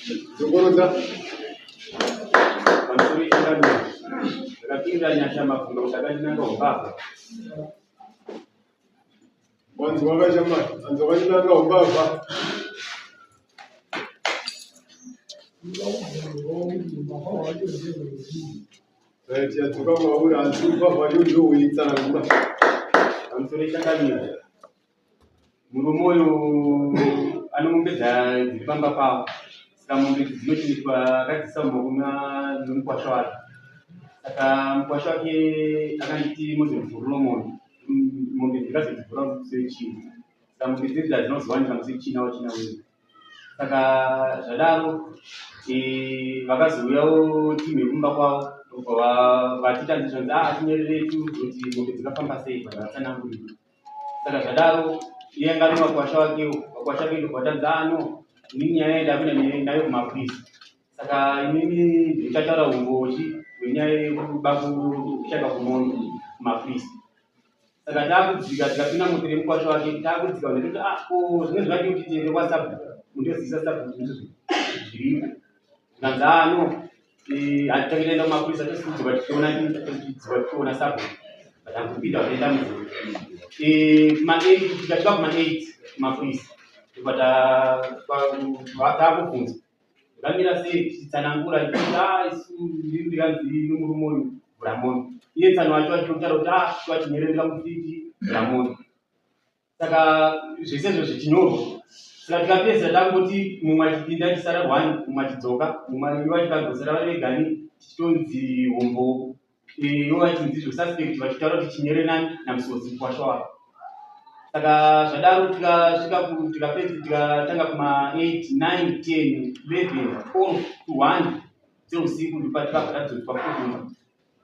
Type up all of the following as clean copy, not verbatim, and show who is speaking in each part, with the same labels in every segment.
Speaker 1: Dzokorodza.
Speaker 2: Pamusoro ichingamira. Ndakapindura Nyasha Mabvunga kuti akandinanga umbavha.
Speaker 1: Wanzwa kashamwari, wanzwa kachinanga umbavha. Right, yadzoka kwauri hanzi umbavha wacho ndohuitsanangura.
Speaker 2: Pamusoro ichangamira. Murume uyu ane mombe dziri pamba pavo. Saka mombe idzi dzinochengetwa akadziisa mumaoko nomukwasha wake. Saka mukwasha wake akanditi mozondivhurira mombe. Mombe ndikazodzivhura musi wechina. Saka mombe dzedzi hadzinozowanika musi wechina wachina uyu. Saka zvadaro vakazouyawo timu yekumba kwavo ndokubva vatiita zvanzi ah tinyerere tiudzwe kuti mombe dzakafamba sei vanhu vatsanangurira. Saka zvadaro iye anga ane vakwasha vakewo, vakwasha vake ndobva vatanzi ah no inini nyaya iyi ndakuenda nayo kumapurisa. Saka inini ndichataura umbochi hwenyaya yekuba kushaka kumombe kumapurisa. Saka takudzika tikapinda moteri yemukwasha wake takudzika vanhu toti ah ko zvimwe zvake kuti tiende kwasabhuku mundozivisa sabhuku kuti ndizvo zviripo. Zvikanzi ah no Hatitaki taenda kumapurisa tosikudzoka tichiona tichidzika tichiona sabhuku but hakupinda kuenda muzoro kuma8 tikasvika kuma8 kumapurisa ndobva takubvunzwa zvakamira sei tichitsanangura tichiti a isu ndiri ndikanzi nomurume uyu vhura moyo iye tsano wacho achitotaura kuti a tiwachinyererera mufiti vhura moyo Saka zvese izvo zvichinyorwa. Saka tikapedzisira takungoti mumwe achipinda achisara one, mumwe achidzoka, mumwe ivo achikagosara vari vegani tichitonzi hombo ivo vachinzi izvo suspect vachitaura kuti chinyere nani naMusodzi mukwasha wavo. Saka zvadaro tikasvika tikapedza tikatanga kuma 8, 9, 10, 11, 12 to 1 dzeusiku ndopatikabva tadzodzwa futi.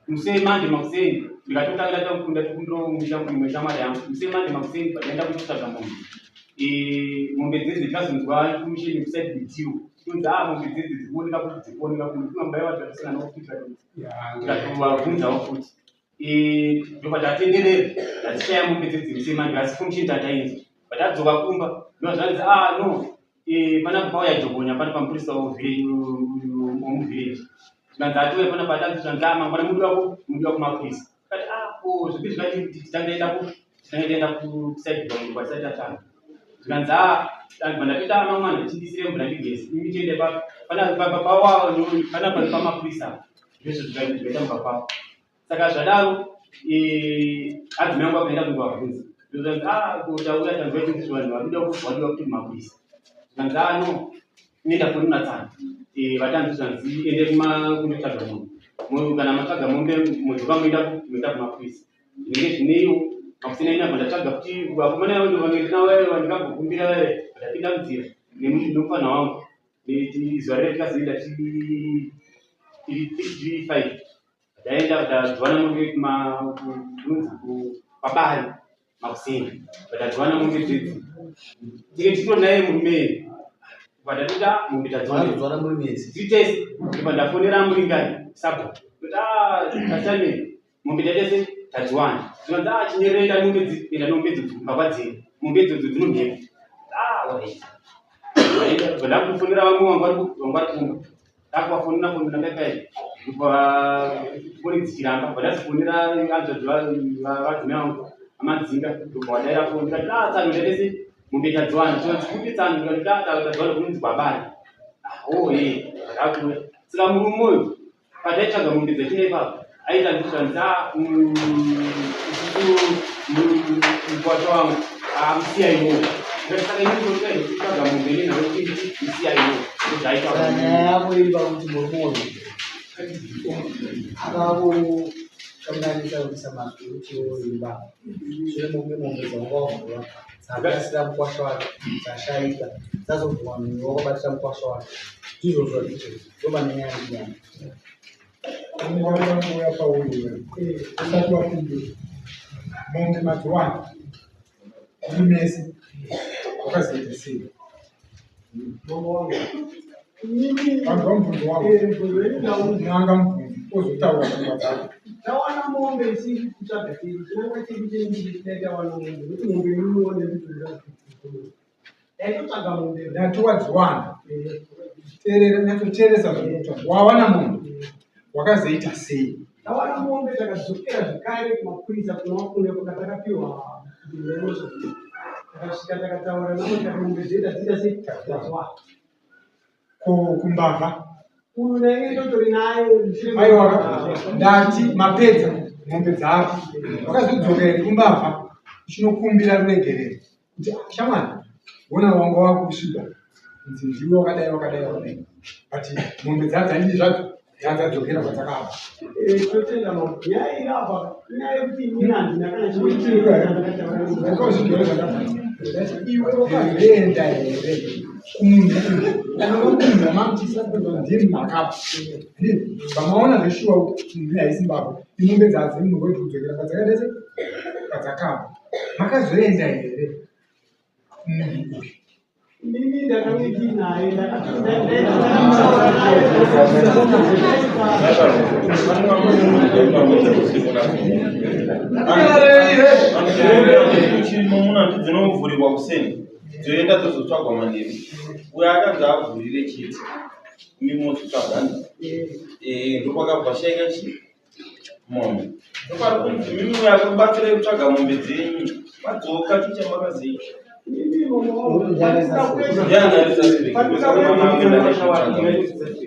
Speaker 2: Musei manje makuseni ndikatotanga ndakunda tikumbirawo imwe shamwari yangu musei manje makuseni pataenda kuchitsvaga mombe mombe dzedze tikazonzwa information yekuside bitiwo titonzi a mombe dzedze dzikuoneka kuti dzikuoneka kuno tinobaiwa tikatosangana futi tikatovabvunzawo futi ndobva tatenderera tatishaya mombe dzedze musei manje asi information tatainzwa patadzoka kumba ndozvanzi a no Pana pauya jokonya pano pamupurisa womuvillage zvikanzi atiuye pana patanzi zvikanzi a mangwana mudiwa ku mudiwa kumapurisa kati a ko zvipi zvikati kuti titange taenda ku titange taenda kusaidi kwangu kwatisati tatanga zvikanzi a ndabva ndatoita amamwana chindisire mvura ndigeze imi tiende pa pana pawa pana pamapurisa ndizvo zvikaita mumba pavo Saka zvadaro adzimai angu akaenda kundovabvunza ndozvanzi ah ko tauya tanzwa chinzi vanhu varikuda vadiwa kuti kumapurisa zvikanzi ah no inoenda foni natsana vatanzi zvanzi ende kundotsvaga munhu munhu kana matsvaga mombe modzoka moenda moenda kumapurisa zvinenge zvineiwo makusina ina bva ndatsvaga kuti vakomana avo ndovange ndinavo vaiva ndikambokumbira vaive ndapinda munzira nemufana wangu zuva rere tikazoenda tiri 5 Ndaenda tadzoana mombe kunonzi kwabari makuseni vatadzoana mombe dzedzi tike titori naye murume vatatoita mombe tadzoana titese ndibva ndafonera muringani sabo kuti tasame mombe tatese tadziwana zvikanzi a chinyerera enda mombe dzi enda mombe idzodzo kumba kwadziri mombe idzodzo dzinomhepo waita ndakufonera vamwe vangu vari kumba Ndakuvafonera fonera ndaipai foni dzichiramba bva ndazifonera hanzvadzi vadzimai vangu amadzinga ndobva wadaira foni ndikati ah tsano ndaitese mombe tadziwana tinonzi kupi tsano ndikati ah tadziwana kunonzi kwabari ah oh eh zvakakuya saka murume uyu pataitsvaga mombe dzachina ipapo aita ndizvanzi ah mukwasha wangu musiya iwowo saka ini ndinotsvaga mombe nenhau yekuti musiya iwowo ndozvaita
Speaker 3: nyaya yako iri pakuti murume uyu akakukanganisa kuisa mazwi ekuti imba shure mokunge mombe dzawanga wavhura dzakasira mukwasha wake dzashaika dzazobvuma munhu wakabatira mukwasha wake ndizvo zvazvizvo ndopane nyaya yenyaya
Speaker 4: Unouya pauri iwe usati wapindura mombe madziwana muri mese wakazoita sei vanzwa mubvunzo wangu nanga mubvunzo ozotaura pfungwa dzako
Speaker 3: tawana mombe isiri kutsvaga chedu chinangwa chedu chenenge chidai tawana mombe nekuti mombe inoone ndaitotsvaga mombe
Speaker 4: ndati wadziwana Teerera, nyatsoteeresa zvinoita. Wawana mombe, wakazoita sei?
Speaker 5: Tawana mombe, takadzokera zvekare kumapurisa kunovakunda kwakatakapiwa nzvimbo. Takasvika, takataura navo, tikati mombe dzedu hadziita sei, tadziwana.
Speaker 4: Ko kumbavha?
Speaker 5: Uyu nainge ndotori naye.
Speaker 4: Aiwa, ndati mapedza mombe dzako, wakazodzoka here kumbavha uchinokumbira ruregerero kuti, "Ah, shamwari, wona wanga wakusviba kunzi ndiwe wakadai, wakadai, wakadai, but mombe dzadzandii zvadzo dzadzadzokera kwadzakabva?"
Speaker 5: Totenda mambo. Nyaya iri apa inyaya yekuti inini handina kana.
Speaker 4: Ndakazvigero zvakabva. Iwe wakazoenda here kumunhu uyu kana munhu wamamutisa ndiye munhu akabva? Vamaona zveshuwa kuti munhu haisi mbavha, imombe dzadzi muroad kudzokera kwadzakaita sei, kwadzakabva. Makazoenda here kumunhu uyu?
Speaker 5: Inini ndakange ndinaye, ndakataura naye.
Speaker 6: Chimomuna dzinovhurirwa kuseni, dzoenda, dzozotsvagwa manheru. Uyo akanzi avhurire chete, mimozotsvaga ndokwakabva shaika chi mombe. Ndopari kunzi mimi uyo akakubatsirai kutsvaga mombe dzenyu, madzoka, chichamakaziita.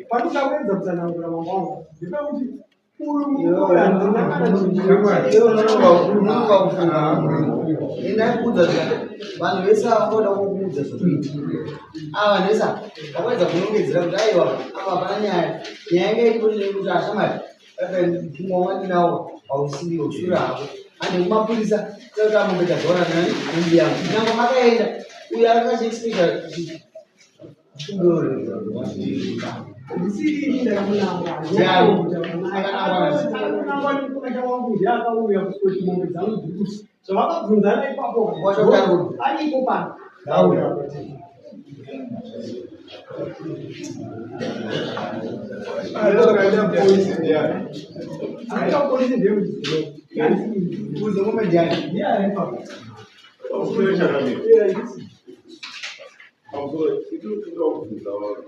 Speaker 5: Pandinoda kuedza kutsanangura, mambo wangu, ndepekuti uyu murume handina kana chinhu.
Speaker 3: Unonga kufunga endaikuudza kuti vanhu vese ava vangoda kukuudza zvokuita. Ava vanhu vese ava vakaedza kunongedzera kuti aiwa, apa hapana nyaya. Nyaya inga iripo ndeyekuti ashamwari, mupfungwa wandinawo hausiriwo, shure hako, hande kumapurisa kuti amombe tazoona nani nembi yangu. Nyange makaenda, uyo akachiexpecta.
Speaker 5: Ndisiri ndakamunangwa, akanangwa nemukomana wangu, ndiye akauya kusoti mombe dzangu dziri kuti zvavakabvunzana ipapo ariko pano.
Speaker 4: Ndauya kuti
Speaker 1: Akaita polisi ndiani?
Speaker 5: Akaita polisi ndeyekuti
Speaker 3: Uze ngombe ndiani?
Speaker 5: Ndiye ari ipapo.
Speaker 1: Pamusoro, chakamira. Pamusoro, itiri kuda kubvunza vanhu.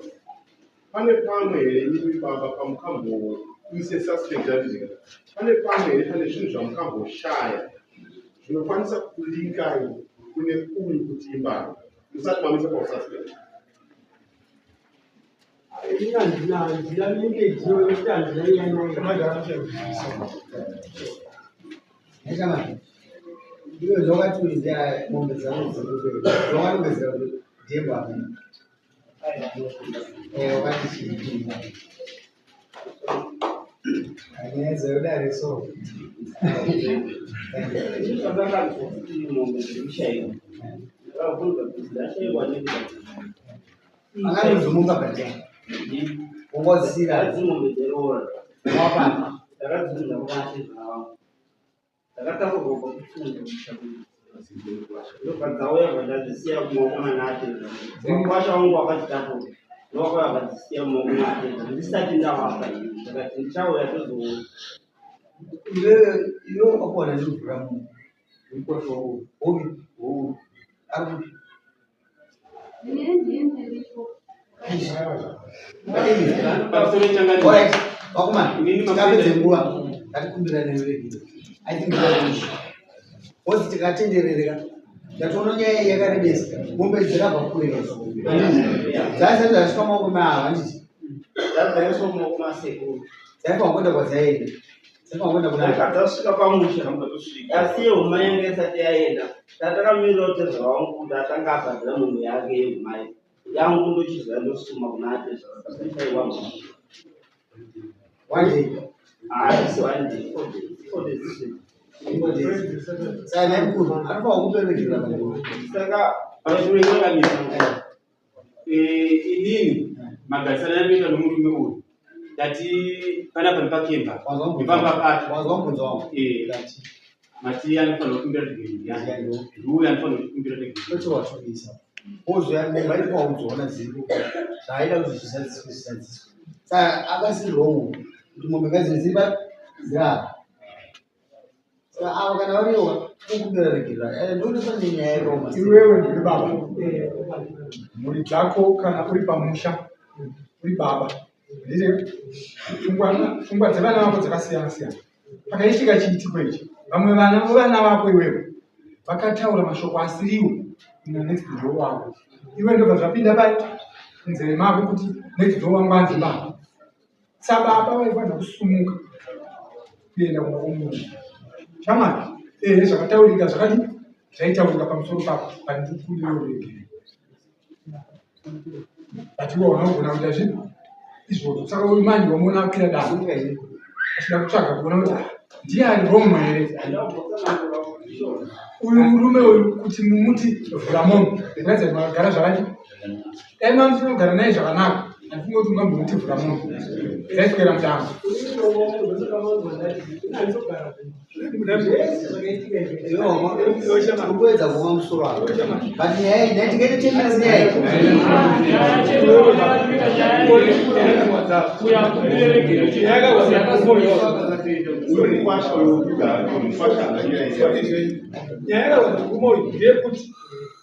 Speaker 1: Pane pamwe here imi baba pamukamboise suspect handiti? Pane pamwe here pane zvinhu zvamukamboshaya zvinokwanisa kulinkai kune uyu kuti imbavha musati mamisa paususpect?
Speaker 5: Ini handina linkage iyoyo nekuti handina nyaya naye.
Speaker 3: Nechamai. Iwe zvakati mombe dzangu dziri zvakanongedzera kuti ndiye mbavha. Wakati chii? Nyaya dzekudare so.
Speaker 2: Zvakanzwa kuti mombe dziri kushaiwa, ndakabvunza kuti dzashaiwa nekuda
Speaker 3: Akanozomuka bhaja. Ungozira.
Speaker 2: Hadzi mombe dzeroora.
Speaker 3: Wapana.
Speaker 2: Ndakadzunza kuvatezvara vangu, ndakatakurwa kubva kufunga kusha, ndobva dzauya, bva ndadzisiya mumaoko manatezvara. Mukwasha wangu wakadzitakura, ndowakauya akadzisiya mumaoko maatezvara ndisati ndavapa ini. Ndakati ndichauya tozoona.
Speaker 3: Iwewe iwe wakakuwana ndikuvhura munhu. Mukosho wako. Hobi. Hobi. Ari kupi?
Speaker 7: Ndiye ndiripo.
Speaker 2: Pamusoro changamire.
Speaker 3: Alright. Vakomana,
Speaker 2: Inini
Speaker 3: tikapedze nguva, ngatikumbirane ruregerero. I think that because tikatenderereka, ndatoona nyaya iyi yakarebesa. Mombe dzakabva kure, dzasati dzasvika maoko maavo, handiti?
Speaker 2: Dzadzaiswa mumaoko masekuru.
Speaker 3: Dzaifanwa kuenda kwadzaenda, dzaifanwa kuenda kuna
Speaker 2: Dzasvika pamusha, asi yehuma yanga isati yaenda. Tatakamirira tezvara wangu kuti atanga abhadhira mombe yake yehumai, yangu ndochiziva, ndosuma kuna atezvara pasaiwa.
Speaker 3: One day?
Speaker 2: Haisi one day, 4 days, 4 days.
Speaker 3: Saka nhai mukuru, anofanwa kuperekerera panguva.
Speaker 2: Saka pamusoro changamire, inini magarisano anoita nomurume uyu, ndati panapa nepakemba nepamba pacho.
Speaker 3: Wanzwa mubvunzo wangu?
Speaker 2: Eh.
Speaker 3: Ndati
Speaker 2: Mati anofanira kukumbira regerero, ndiuyu anofanira kukumbira regerero.
Speaker 3: Kwete, watomisa ozoya mombe aifanwa kudzoona dziripo, zvaaida kuti zvisadziswe, zvisadziswe. Saka akasiri wrong kuti mombe ngadzine dziri pa dzirapa. Saka avo kana variwo kukumbira regerero, ndoona pane nyaya yakaoma.
Speaker 4: Iwewe ndiri baba, mhuri dzako kana uri pamusha. Uri baba, handiti? Pfungwa dzevana vako dzakasiyana siyana. Pakaitika chiitiko ichi, vamwe vana vevana vako iwewe vakataura mashoko asiriwo kuna next door wako. Iwe ndobva zvapinda pai munzeve mako kuti next door wangu anzi baba. Sababa vaifanira kusumuka kuenda kumba kwomunhu. Shamwari, ehe zvakataurika zvakadi zvaitaurika pamusoro pako, but ndikukumbira uregere. But iwe unogona kuita zvinhu izvozvo. Saka uyu manje wamuona akwira dare achida kutsvaga kuona kuti ah, ndiye ari wrong here uyu murume uyu kuti mumuti vhura mombe kuratidza kuti makagara zvakadii. Dai mamusina kugara naye zvakanaka handifunge kuti ungambomuti vhura mombe dzaiswera mutambo.
Speaker 3: Kuedza kuoma musoro wako. But nyaya iyi nhai tingaite 10 minutes nyaya iyi.
Speaker 5: Nyaya yakarwadza murume uyu ndeyekuti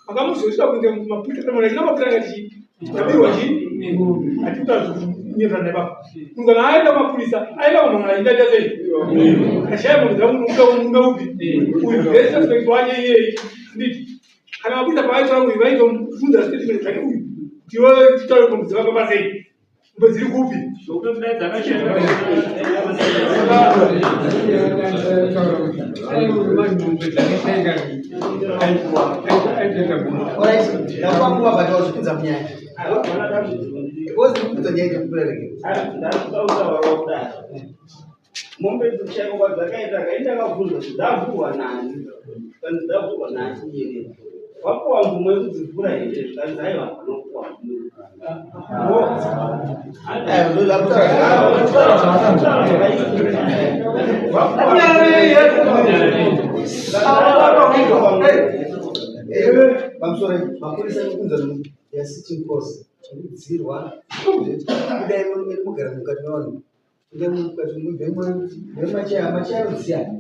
Speaker 5: makamuzoiswa kunge mapurisa kana china mapurisa akati chii tabirwa chii hatikuta zvinyepa munhu kana aenda kumapurisa aenda kumhangana indaita sei ashaya munhu dza munhu uda murume upi uyu ndiye suspect wacho iyeyi nditi kana mapurisa paaitora uyu vaitomubvunza statement zvake uyu kuti iwe titaure kuti dzakafamba sei mombe dziri kupi.
Speaker 3: Alright, ndakupa nguva but wazvipinza munyaya. Because ndikupinza nyaya ndikupira regera.
Speaker 6: Mombe idzi kushaikwa kwadzakaita kaita akabvunza kuti dzavhurwa nani, zvikanzi dzavhurwa nachinyerera. Wapuwa mvumo yekudzivhura here? Zvikanzi aiwa hapana kupuwa mvumo.
Speaker 3: Aiwa, ndo zvakutaura. Pamusoro mapurisa ekukunza ya sitting course chikudzirwa kudai mugara mukati mevanhu kudai mukati machaya machaya kusiyana.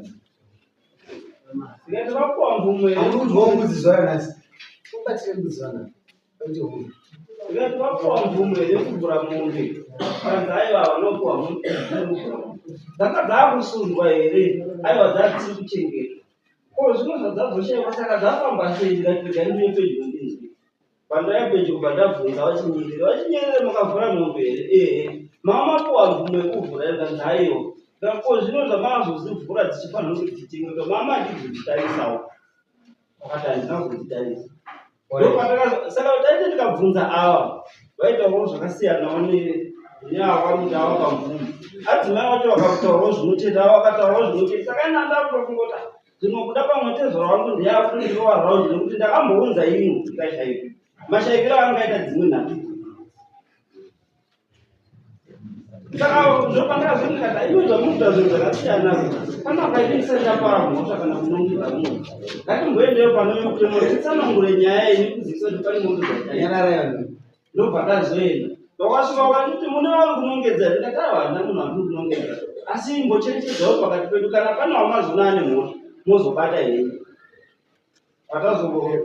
Speaker 6: Zvikanzi vapuwa mvumo here?
Speaker 3: Hamuri kunzwawo mbudzi zuva ranhasi ubatire mbudzi vanhu paite huru.
Speaker 6: Zvikanzi vapuwa mvumo here yekuvhura mombe? Zvikanzi aiwa havana kupuwa mvumo yekuvhura mombe. Dzanga dzakusundwa here? Aiwa dzadzisiri kuchengetwa. Ko zvino zvadzazoshaikwa saka dzafamba sei? Ndikati regai ndiuye pedyo ndinzwe. Pandauya pedyo kubva ndabvunza vachinyerere, vachinyerere makavhura mombe here? Ehe. Mama mapuwa mvumo yekuvhura here? Zvikanzi aiwa. Ndikati ko zvino zvamazozivhura dzichifanirwa kuti dzichengetwa mama achizodzitarisawo? Vakati handina kuzodzitarisa. Saka taiti tikabvunza ava vaitaurawo zvakasiyanawo neava vanoti ava pamvumo. Adzimai vacho vakataurawo zvinocheta, ava vakataurawo zvinocheta. Saka ini ndakutofunga kuti zvimwe kuda pamwe tezvara wangu ndiyakundirova raundi nekuti ndakambounza imwe ikashaikwa. Mashaikiro angaita dzimwe nhatu. Saka ndopandakazoti ndikati imi zvamunoita zvinhu zvakasiyana panapa ini ndisati ndapara mhosva kana kunongedza munhu ngatimboendeyo pane mutemo titsanangure nyaya iyi nekuzivisa kuti pane mombe dzakaita. Ndobva tazoenda vakasvika vakanditi mune vari kunongedza here ndikati aiwa handina munhu andiri kunongedza asi imbocherechedzawo pakati pedu kana pane wamazona ane mhosva mozobata henyu.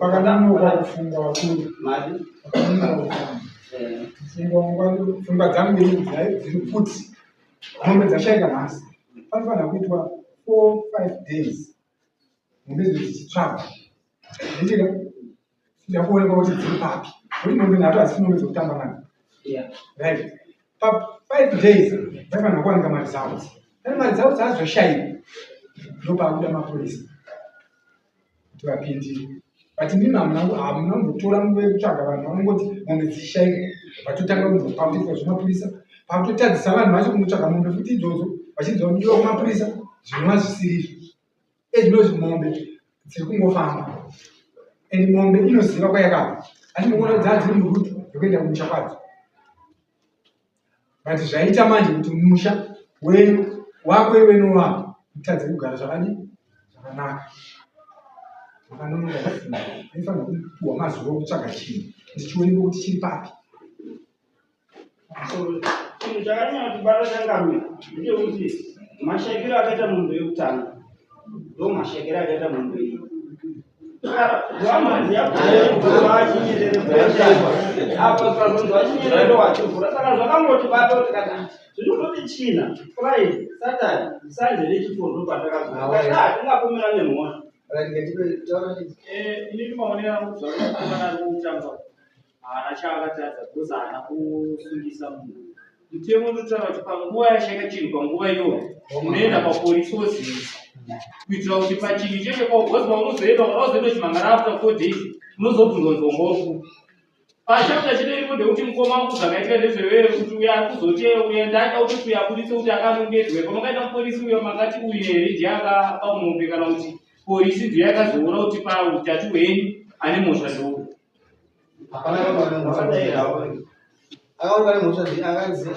Speaker 4: Pakanonoka kufunga vakuru.
Speaker 6: Mari.
Speaker 4: Pakanonoka kufunga. Pfungwa dzangu dziri kuti mombe dzashaika nhasi panofanira kuitwa 4 5 days mombe idzo dzichitsvagwa. Ndichika tida kuonekwa kuti dziri papi nekuti mombe nhatu hadzisi mombe dzekutamba nadzo. Right. Pa 5 days paifanira kuwanika maresults. Pane maresults azoshaikwa ndopakuda mapurisa kuti vapindire. But imimi hamuna hamuna kumbotora nguva yekutsvaga vanhu vanongoti mombe dzichishaika vatotanga kunzi pakutoitwa zvemapurisa pakutotadzisa vanhu vacho kunotsvaga mombe futi idzodzo vachinzi vakudiwa kumapurisa zvinova zvisiri izvo. Ezvinozvi mombe dziri kungofamba and mombe inoziva kwayakabva asi mukuona kuti dzaa dziri murutu yekuenda kumusha kwadzo. But zvaita manje kuti musha wenyu wako iwe nowako mutadze kugara zvakadii zvakanaka. Makanonoka kufunga aifanira kupuhwa mazuva okutsvaga chinhu kuti chionekwe kuti chiri papi.
Speaker 6: So chinhu chakanyanya kutibata changamire ndechekuti mashaikiro akaita mombe yekutanga ndo mashaikiro akaita mombe iyi.
Speaker 7: Apa pazonzi vachinyerere wachivhura, saka zvakangotibata kuti kana zvinototi China, Friday, Saturday, Sunday nechifour ndopatakazaa hatingapomera nemhosva.
Speaker 8: Inini maonero angu zvakafanana nekutanga haana chaakatadza because haana kusungisa munhu. Mutemo unotaura kuti panguva yashaika chinhu panguva iyoyo unoenda papolisi wozivisa kuitira kuti pachinhu ichocho kwa because paunozoenda unozoenda uchimhangara after 4 days unozobvunzwa kunzi wanga uri kupi. Pachapter chedu iripo ndekuti mukoma wangu zvakaitika ndezvevere kuti uyo ari kuzoti uyo ndada kuti uyo abudise kuti akanongedzwe pamakaita mupolisi uyo makati uyu here ndiye akaba mombe kana kuti polisi ndiyo yakazoona kuti pautatu hwenyu ane mhosva ndouyu.
Speaker 3: Hapana akaona mhosva. Akaona pane mhosva akanzi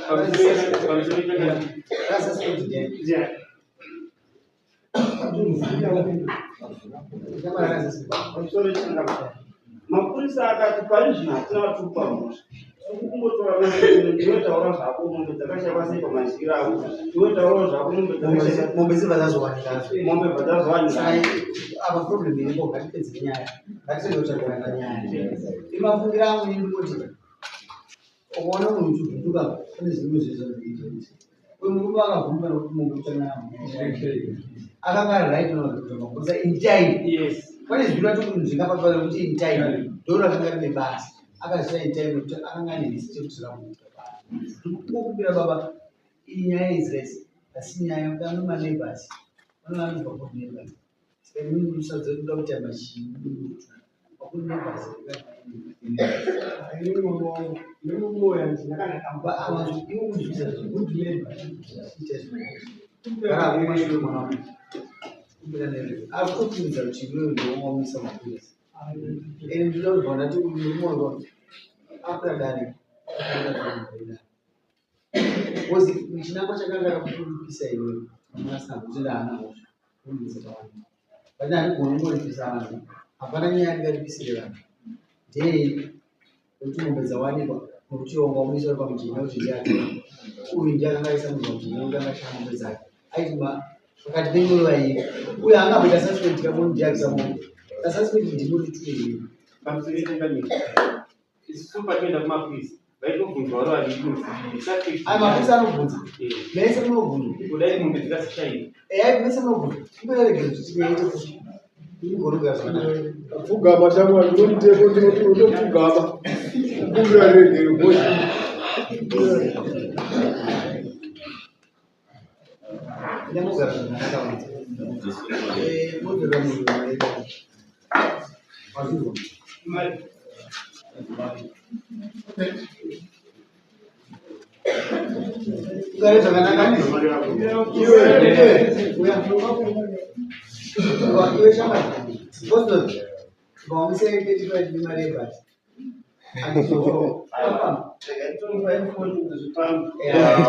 Speaker 3: akasuspect ndiani? Shamwari akasuspect.
Speaker 7: Pamusoro changa mapurisa akati pari zvino hatina vatupa mhosva, tiri kungotora ndiwe taura zvako mombe dzakashaiwa sei pamadyiro ako, ndiwe taurawo zvako mombe dzakashaiwa.
Speaker 3: Mombe dzibva dzazowanika.
Speaker 7: Mombe bva dzazowanika.
Speaker 3: Saka apa problem iripo, ngatipedze nyaya, ngatirege kutsvagana nyaya. Imafungira angu ini ndikuti ukaona munhu uchivhunduka pane zvimwe zvinhu zvazviita kuti uyu murume akavhunduka nokuti mombe kuchangana akanga ari right mapurisa in time. Pane zviro kuti zvingapapa nekuti in time ndo rakanga rine basa, akazvisa in time nekuti akanga ane history yekuti zvamuita. Ndikukumbira baba, iyi nyaya idzi guys asi nyaya yekuti ano maneighbors vanovanobva kuneighbors, saka imimi musadza kuda kutamba chii pakuri neighbors.
Speaker 4: Inini mama wangu nemumoya ndakanaka.
Speaker 3: Iwe kuzvisa good neighbor ita gara kumashure mwana wangu kumbira neighbor akutopinza kuti iwewe ndowamisa mapurisa ende ndinoda kubva ndati murume wangu akura dare because chinangwa chakanga kakukuripisa iwewe unasana kuti ndaana mhosva unonetsa tawanda, but handigoni kungoripisa vanhu, hapana nyaya yandingaripisire vanhu ndei nekuti mombe dzawanikwa nokuti wanga wamuisa pamujenya kuti ndiye uyu ndiye akanga aisa munhu pamujenya kuti angashaya mombe dzake aiti pakati penyu vairi uyu angamboita suspect kamunhu ndiye akisa mombe kasuspect ndinoti tuei.
Speaker 2: Pamusoro yenyika isusu patinoenda kumapurisa vaitobvunzwa vari vaviri kuti suspect.
Speaker 3: Ai, mapurisa anobvunza mese munobvunzwa.
Speaker 2: Kudai mombe dzikasishaika.
Speaker 3: Eya, mese munobvunza, kumboregera kuti tinyaite kuti inogona zvakanaka.
Speaker 4: Pfugama shamwari, unomutemo unopfugama kumbira regero bosi.
Speaker 3: Ndamugara zvakanaka wanzi. Modzora munhu waida. Wazvinzwa? Ugare zvakanaka. Iwe, iwe, uya. Iwe shamwari. Postori. Vaomise 35 nemari yebhasi. Andizvo.
Speaker 7: Regai tomupa ifoni kuti zvifambe.
Speaker 3: Yeah.